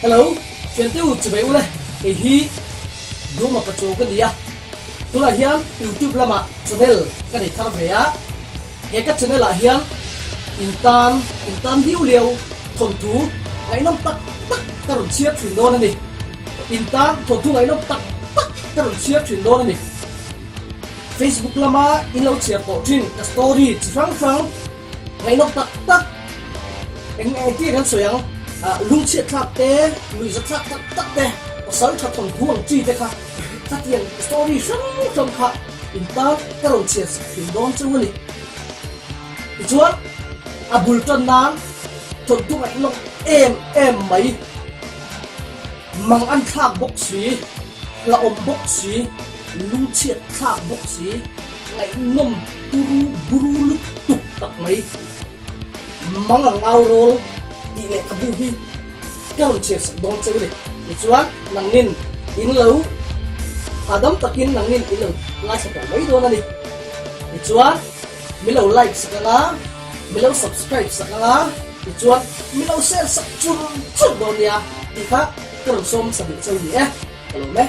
Hello, thiante u chuvei ule, kei hi Duma Pachuau ka ni a, tunah hian YouTube lamah channel ka nei thar ve a, he ka channel ah hian in tan in tan liu liau thawnthu ngaihnawm tak tak ka rawn chhiar thin dawn a ni, in tan thawnthu ngaihnawm tak tak ka rawn chhiar thin dawn a ni. Facebook lama in lo chhiar tawh thin ka story chi hrang hrang Ngaihnawm tak tak eng eng tir kan sawi ang, lungchhiat thlak te, nuihza thlak tak tak te, pasal tha thawnthu ang chi te kha khatiang story hrang hrang kha in tan ka rawn chhiar sak thin dawn cheu a ni. Tichuan a bul tan nan thawnthu ngaihnawm em em mai, mang an thlak bawk si, hlauhawm bawk si, lungchhiat thlak bawk si, Ngaihnawm turu buru lutuk tak mai. Mang ang au rawl tih lehkhabu hi ka rawn chhiar sak dawn cheu ni. Tichuan nangnin in lo hahdam takin nangnin in lo ngaithla tawh mai dawn a ni. Tichuan mi lo like sak anga, mi lo subscribe sak anga, tichuan mi lo share sak chur chur dawn nia tih kha ka rawn sawm hmasa duh cheu ni e. Ka lawm e.